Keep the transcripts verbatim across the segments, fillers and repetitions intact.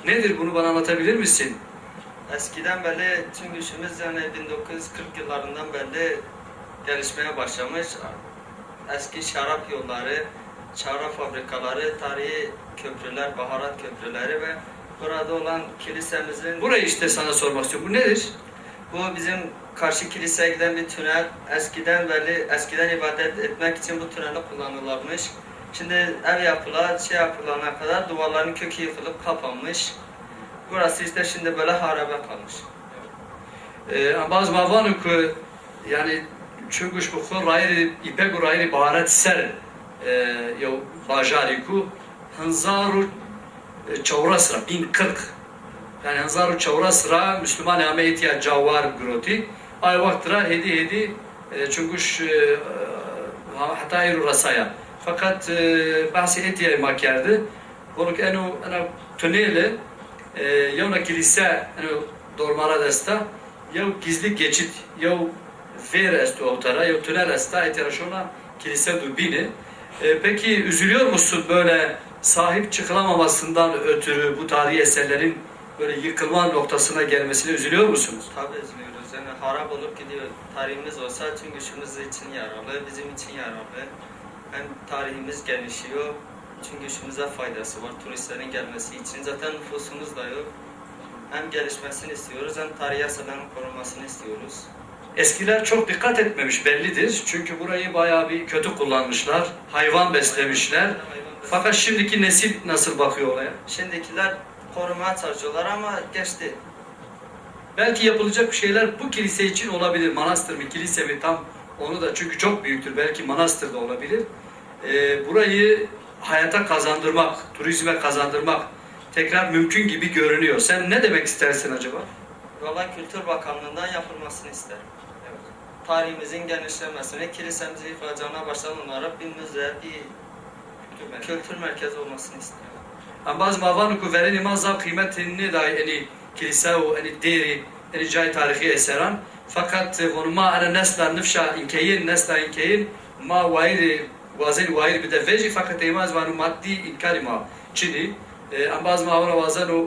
Nedir, bunu bana anlatabilir misin? Eskiden beri Çüngüşümüz yani bin dokuz yüz kırk yıllarından beri gelişmeye başlamış. Eski şarap yolları, şarap fabrikaları, tarihi köprüler, baharat köprüleri ve burada olan kilisemizin... Burayı işte sana sormak istiyorum. Bu nedir? Bu bizim karşı kiliseye giden bir tünel. Eskiden beri, eskiden ibadet etmek için bu tüneli kullanırlarmış. Şimdi ev yapıla, şey yapılana kadar duvarların kökü yıkılıp kapanmış. Burası işte şimdi böyle harabe kalmış. E, embaz ma vano ku, yani, Çunguş bi xo rayirê îpek û rayirê baharat ser, e, yew bajarî ku hezar û çewres ra, bin kırk, yani hezar û çewres ra Müslümanê ame etiya ca war girotî. Ay wext ra hêdî hêdî, e, Çunguş, e, ha-, heta êro resaya. Feqet, e, behsê etiyayê ma kerdi. Vono ke eno, ena tunêli, e, yewna kilîse eno dormara de esta, yew gizli geçit, yew vêr esto ewta ra, yew tunel esta, etya ra şona kilîse do bîne. E, peki üzülüyor musun böyle sahip çıkılamamasından ötürü bu tarihi eserlerin böyle yıkılma noktasına gelmesine üzülüyor musunuz? Tabii üzülüyoruz. Yani harap olup gidiyor. Tarihimiz olsa Çüngüşümüz için yararlı, bizim için yararlı. Hem tarihimiz genişliyor, Çüngüşümüze faydası var, turistlerin gelmesi için. Zaten nüfusumuz da yok. Hem gelişmesini istiyoruz, hem tarihi eserlerin korunmasını istiyoruz. Eskiler çok dikkat etmemiş bellidir. Çünkü burayı bayağı bir kötü kullanmışlar. Hayvan beslemişler. Fakat şimdiki nesil nasıl bakıyor olaya? Şimdikiler korumaya çalışıyorlar ama geçti. Belki yapılacak bir şeyler bu kilise için olabilir. Manastır mı, kilise mi, tam onu da, çünkü çok büyüktür. Belki manastır da olabilir. E, burayı hayata kazandırmak, turizme kazandırmak tekrar mümkün gibi görünüyor. Sen ne demek istersin acaba? Valla Kültür Bakanlığından yapılmasını isterim. Tarihimizin genişlemesini, kilisemizi yıkılacağına baştan onarıp bir müze, bir kültür merkezi olmasını isterim. Embaz ma vano ku verênê ma zaf qîmetê nêdayê enî kilîse û enî dêrî, enî cayê tarîxî eseran. Feqet, e, vano ma ena nesla nifşa înkeyên, nesla înkeyên ma wayîrê, wazên wayîr bide vejî, feqet ey ma ez vano maddî îmkanî ma çinî. E, embaz ma wina wazeno,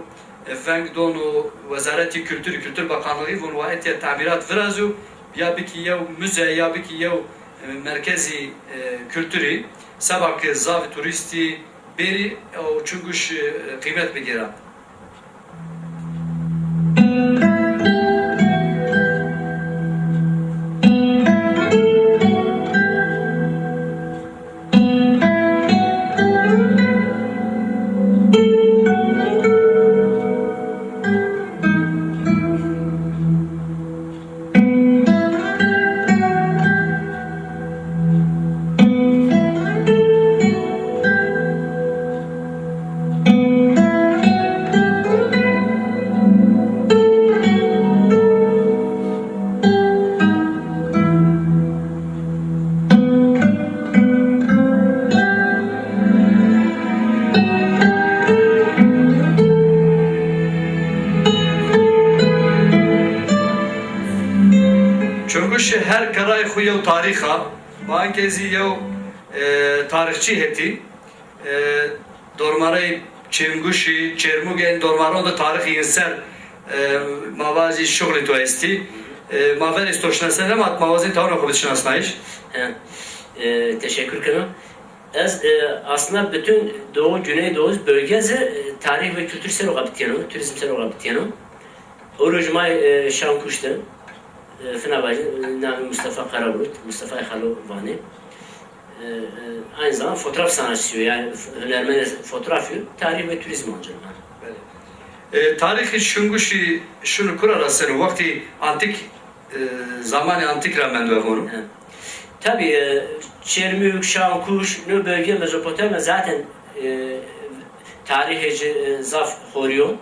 e, veng dono Wezaretî Kulturî, Kultur Bakanlığı, vano wa etya tamîrat virazo, ya bikî yew muze, ya bikî yew, e, merkezî, e, kulturî, seba ke zaf turîstî bêrî û Çunguş, e, qîmet bigêra. Çunguşî her kerrayê xwu yew tarîx a. Ma ankê zî yew, e, tarîxçî hetî. E, dormarey Çêmguşî, Çêrmûgê, ên dormaron de tarîx yin ser, e, ma vajî şuxlê to estî. E, ma verê to şinasnayîş, ma wazên tawna xwu bid şinasnayîş. He. E, teşekkür kena. Ez, e, aslında bütün Doğu, Güneydoğu bölgesi, e, tarih ve kültür ser o kapitiyeno, turizm ser o kapitiyeno. O rojmay, e, Şankuş de, e, fina vajî, e, namê Mustafa Karabulut, Mustafa Xalo vanê. E, e, aynı zamanda fotoğraf sanatçısı, yani f-, hünermen fotoğraf, tarih ve turizm ancak. E, tarîxê Şunguşî şunu kura ra seno, wextî antîk, e, zamanê antîk ra mendo, ez vano. Evet. Tabii, e, Çermük, Şankuş, no bölge Mezopotamya zaten, e, tarihê ci, e, zaf xorî yo.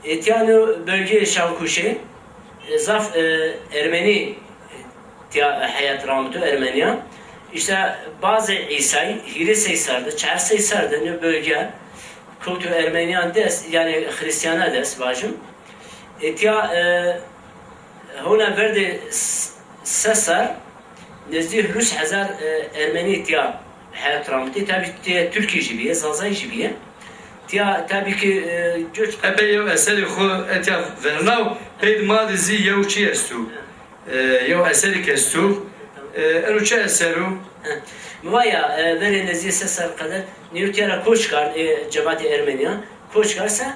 Etya no bölgeyê Şankuşê, e, zaf, e, Ermenî, e, tiya heyat ramito, Ermeniyan. İşte bazı İsay, hîrê sey ser de, çar sey ser de no bölge kewto Ermeniyan dest, yani Hristiyana dest vajim. Etya, e, hona verdê s-, se ser, nezdî hîris hezar, e, Ermenî tiya heyat ramitê. Tabi tiya Tirkî jî bîye, Zazay jî bîye. Ya tabii ki, e, göç Epey yew eserê xwu etya vernaw, pey di ma de zî yew çî esto. E, yew eserêk esto. E, eno çi eser o? He. Mi va ya, e, verê nezdîyê se serr qeder nêwtîya ra koç kerd, e, cemaatê Ermeniyan. Koç kerd se,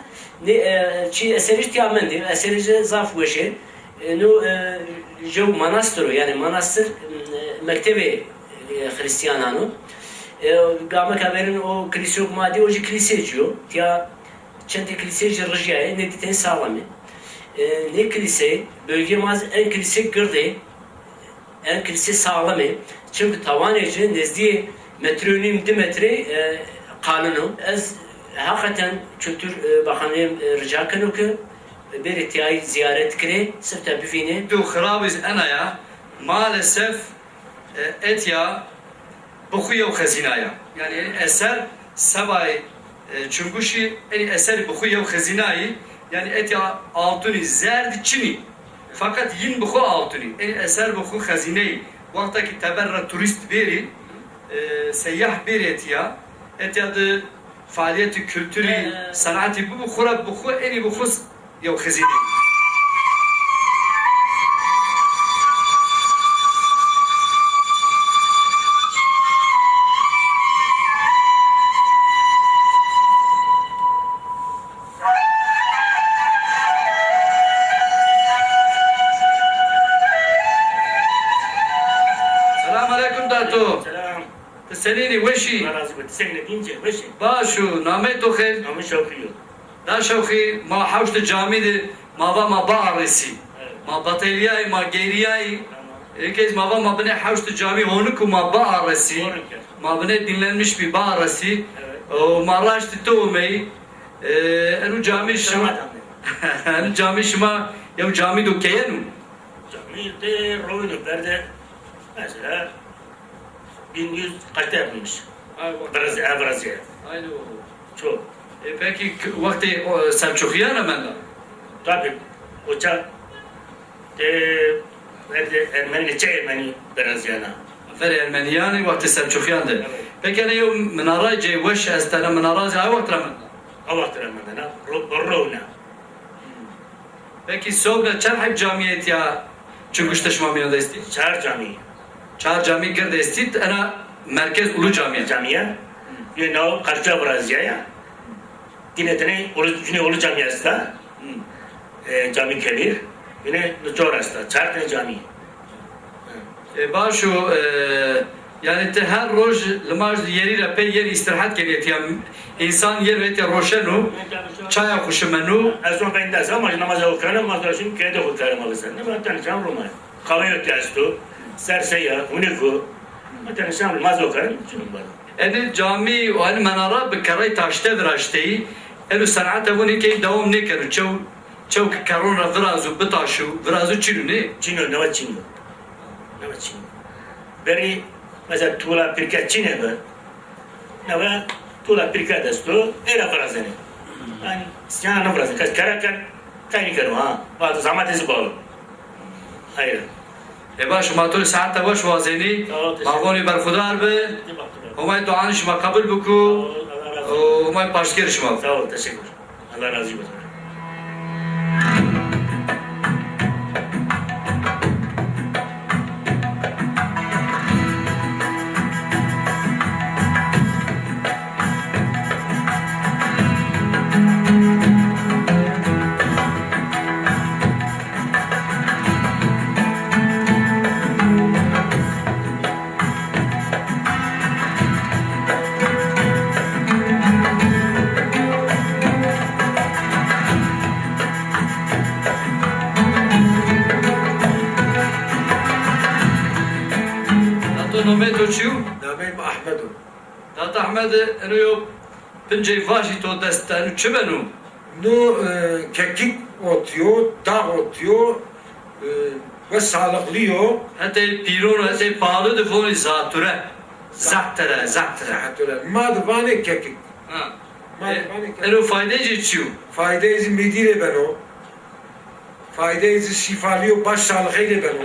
nê, e, çî eserî tiya mendê, eserê ci zaf weş ê. E, no, e, jew manastir o, yanî manastir, e, mektebê, e, Xrîstîyanan o. E, gameka verîn o kilîseyok ma dî, o jî kilîseyê ci yo. Tiya çendê kilîseyê jî rijîyayê, nê dî tenê saxlem ê. E, nê kilîseyê, bölgeyê ma zî en kilîseyê gird ê, en kilîseyê saxlem ê. Çimkî tawanê ci nezdîyê metre û nîm, di metre, e, qalin o. Ez heqeten Kultur, e, Baxanîye, e, rica keno ke bêrê tiyayî zîyaret kirê, sifte bivînê. Dû xirabî zî ena ya, maalesef, e, etya bi xwu yew xezîna ya. Yanî enî eser sebayê, e, Çunguşî, enî eserî bi xwu yew xezînayî, yanî etya altunî, zerdî çinî. Feqet yin bi xwu altunî. Enî eser bi xwu xezîneyî. Wexta ki teber ra turîst bêrî, e, seyyah bêrî etya, etya di faalîyetî kulturî, senatî bibo, xwu ra bi xwu, enî bi xwu yew xezîne. Selam aleykum dato. Selam. Ti senîn î, weş î? Allah razı olsun. Ti senîn î, weş î? Baş o, nameyê to xêr? Namê Şewqî yo. Da Şewqî, ma hewşt camî de ma va ma biaresî. Evet. Ma betelîyayî, ma gerîyayî. Tamam. Eke zî ma va ma binê hewşt camî honik û ma biaresî. Honik. Ma binê dinlenmiş bî, biaresî. Evet. O ma raştî ti omeyî. E, eno camî şima, eno camî şima yew camî do keyen o? Camî de royno berde. Mesela bin yüz kaçta yapılmış? Ay, bak. Biraz, ha, biraz ya. Aynı o. Çok. E, peki k-, wextê, o, Selçuxiyan ra menda? Tabii. O çağ, e, evde Ermeni, neçe Ermeni biraz yana. Verê Ermeniyan ê, wextê Selçuxiyan de. Evet. Peki, ene yew minaray cey weş estene, minaray zî ay wext ra menda? A wext ra menda, na, ro-, rowna. Peki sobna çend heb camî etya Çunguş de şima mîyan de estî? Çar camî. Çar camî gird estî, ena merkez Ulu Camî. Camî ya. Yine nav karşıya virazîya ya. Yine tene Ulu, yine Ulu Camî esta. Hı. E, Camî Kebîr. Yine cor esta. Çar tane camî. E, baş o, e, yanî ti her roj limaj di yerî ra pey yen îstîrehet kenî etya. Însan yen etya roşeno, çaya xwu şimeno. Ez on peyndeh ama namaza xwu kena, ma da şim keyde xwu kena ma bizen. Ne ben tenê çam Roma. Kahve yok ya esto. Serse ya, hunik o. Ma tenê çam namaza xwu kena, çinum bana. Enê camî û enê menara bi kerrey taşte viraşteyî. Eno senate vûnî key dewam nêkeno. Çew, çew ki kerron ra virazo, bitaşo, virazo çin o nê? Çin o, newe çin o. Newe çin o. Berî, mesela, tuğla pirke çinê bi. Newe tuğla pirke desto, ey ra virazenê. Yanî, sîyana nêvirazenê. Kes kere ken, qeynî keno, ha. Vato zehmet ez balo. Hayır. E baş, ma to rê saete weş wazenî. Sağ ol, teşekkür. Ma vonî berxudar bi. Teşekkür. Homay duanî şima qebul biku. Sağ ol, Allah razı olsun. Homay paştkerî şima. Sağ ol, teşekkür. Allah razı olsun. Dato, nomê to çi yo? Nameyê mi Ahmed o. Dato Ahmed, eno yo pincey vajî to dest de, eno çi beno? No, e, kekik ot yo, dağ ot yo, e, ve sağlıklı yo. Hetê pîron, hetê palı de vonî zatûre. Zatûre, zatûre. Zatûre. Ma de vanê kekik. Ha. Ma de vanê kekik. E, eno faydeyê ci çi yo? Faydeyê ci midî rê beno. Faydeyê ci şîfalî yo, baş sağlıkey rê beno.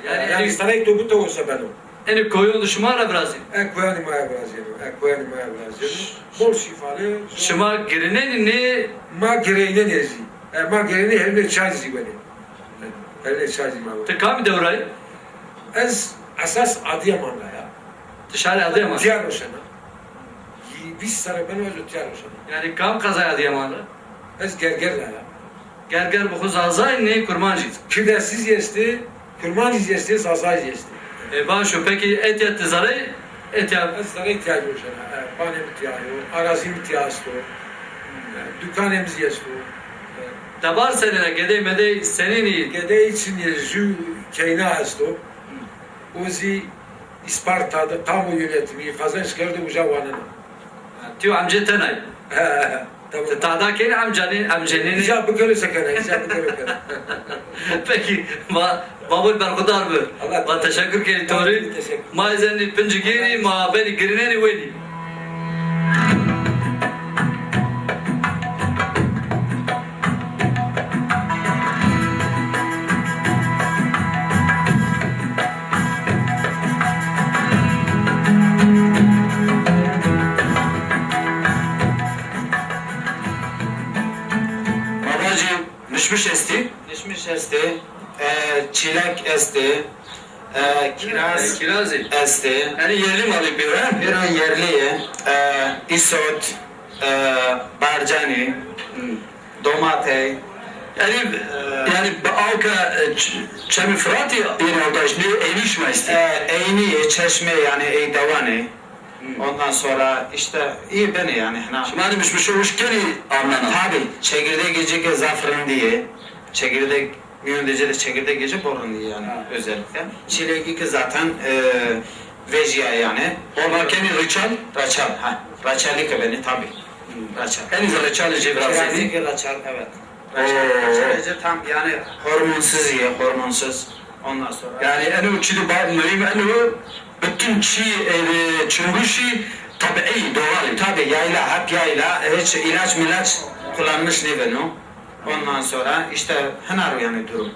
Ha, yanî, yanî, yanî serey to bito wese beno. Enê koyon de şima ra virazî? E, koyanê ma ya virazîyeno. E, koyanê ma ya virazîyeno. Bol şîfalı. Şima girinenî nê? Ma gireynenê zî. E, ma gireynenê, hewlê çay zî wenê. Hewlê çay zî ma wenê. Ti kamî dew ra yî? Ez esas Adıyaman ra ya. Ti şarê Adıyaman? Tiya roşena. Vîst serre beno ez o tiya roşena. Yanî kam qezaya Adıyaman ra? Ez Gerger ra ya. Gerger bi xwu Zazay nê Kurmanc î? Kirdestî zî estê, Kurmancî zî estê, Zazay zî estê. E, baş o, pekî etya ti zerey, etya? Ez zerey tiya roşena. E, banê mi tiya yo, arazî mi tiya esto. E, dukanê mi zî esto. E, debar senên a, gedey medey senên î? Gedey çin ê, jû keyna esto. O zî Îsparta de kamu yönetimi kazanç kerdo, uca wanena. Ti yo emcê tena yî? He, he, he. Tamam. Ti tahda kenî emcanî, emcenî nî? Îca bikero se kena, îca bikero kena. Pekî, ma, ma bol berxudar bi. Allah. Ma teşekkür kenî to rê. Teşekkür. Ma ezenî pincî gêrî, ma benî girinenî wenî. Ma vajî, mişmiş estî? Mişmiş estê, e, çîlek estê, e, kîraz estê. Enî yerlî malî pêro? Pêro yerlî yê. E, îsot, e, barcanî, domatey. Yanî, e, yanî bi awka, e, ç-, Çemî Firatî yên awdaş nê, eynî şima estî? E, eynî yê, çeşme yanî ey dewanê. Ondan sonra işte iyi beni yani, hına. Şima hanî mişmişo wişk kenî amnena? Tabii, çekirdek gece ke zaf rindî yê. Çekirdek, mîyon de cê de çekirdek gece bol rindî yê yani, ha, özellikle. Çilekî ki zaten, e, vejîya yani. Bol ma kenî reçel? Reçel, ha. Reçelî ki beni tabii. Reçel. Henî zî reçelî jê virazî? Kirazî ki reçel, evet. Reçel, oo, reçel tam yani hormonsuz ye, hormonsuz. Ondan sonra. Yani eno çî de ba-, muhîm eno, bütün çî, e, çunguşî tabiî, doğal. Tabii, yayla, hep yayla, hiç ilaç milaç kullanmış nêbeno. Ondan sonra işte hınar yani durum.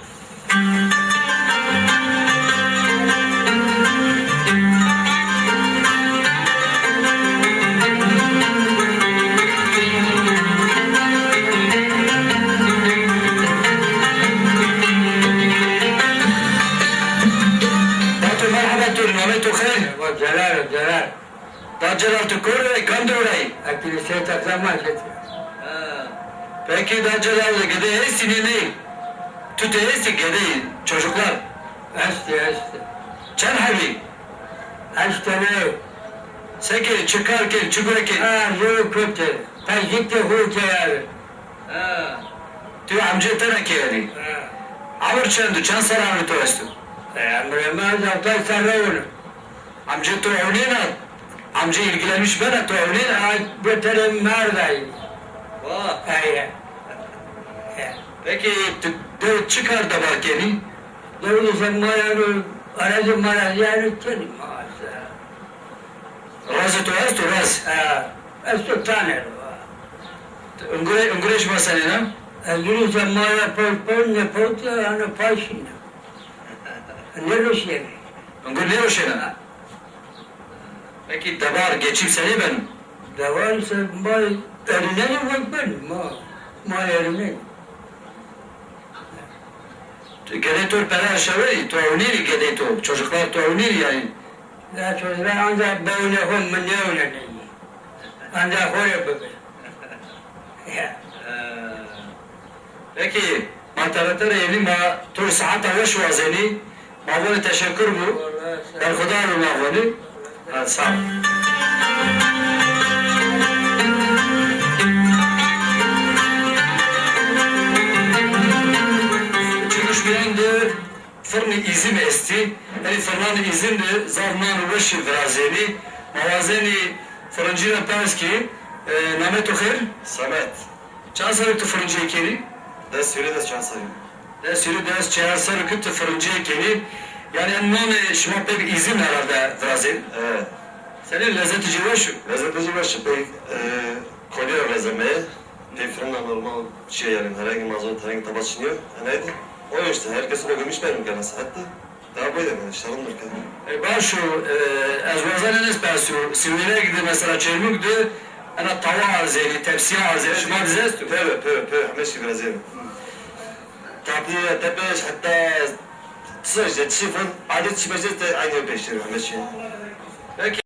Dato merheba to, namê to xêr? Eva Celal, Celal. Da Celal, tu kor ra yî, kam dew ra yî? Ez kilîseyê Terzan Mahçetî. Ha. Peki da Celal, gede estî nê ney? Tute estî, gedey, çocuklar? Estî, estî. Çend hebî? Heşt tene. Seke, çi kar kên, çi gurekên? Ha, yo kotî. Pejîk de hu keyarî. Ha. Tu emcê tena keyarî? Ha. Emir çend o, çend serranê to esto? E, emrê mi ez hewtay serre wina. Amca to ewnêna? Amca ilgilenmiş bena, to ewnêna? Ay, beterê merdayî. Vah. Ay, ya. Ya. Peki, tu de çi kar debar kenî? Dewlî se ma yano, aracı marazı yano kenî ma se. Razê to esto, raz? Ha, esto tanero, ha. Ungure, ungure şima senêna? Ungure se ma ya pawt pawt, ne pawt ya, ano pay şîna. Nêroşîyenê. Ungur nêroşena? Ha. Peki debar, geçim senê beno? Debar ise ma erinenê wek beno, ma, ma erinenê. Gedê to pere erşawêrî, to ewnêrî gedê to, çocuklar to ewnêrî yanî? Ya çocuklar ancak bewne xo, mi nêewnenê. Ancak xo rê bibi. Ya. Peki, ma tera tera yenî, ma to rê siheta weş wazenî, ma vonî teşekkür bu. Berxudar bi ma vonî. Ha, sağ ol. Çimuşbîyayîn de firnê îzim estî. Enê firnanê îzim de zaf nano weşî virazenî. Ma wazenî firincî ra pers kî, e, namê to xêr? Semet. Çand serrî tu firincîye kenî? Des hîrê des çand serrî. Des hîrê des çand serrî ki tu firincîye kenî. Yanî en nonê şima pê bi îzim herhalde virazên. Evet. Senî, lezzetê ci weş o? Lezzetê ci weş o. Pê, e, kolî ra virazenê. Pê firina normal çî ye yanî. Herhangi malzeme, herhangi taba çinî yo. Enayî de. O işte, herkes o gümüş benim kena saatte. Daha böyle mi? Şarım dur. E, baş o, e, ez wazanê nêz persîyo. Sîwêreg de mesela Çêrmûg de ena tawa erzênê, tepsîya erzênê. Şima de zî esto? Pêro, pêro, pêro. Heme şey virazêno. Tatlı, tepeş, hatta tisa işte, çi fon, adet çi beşe de aynı peşteri, heme şey. Peki.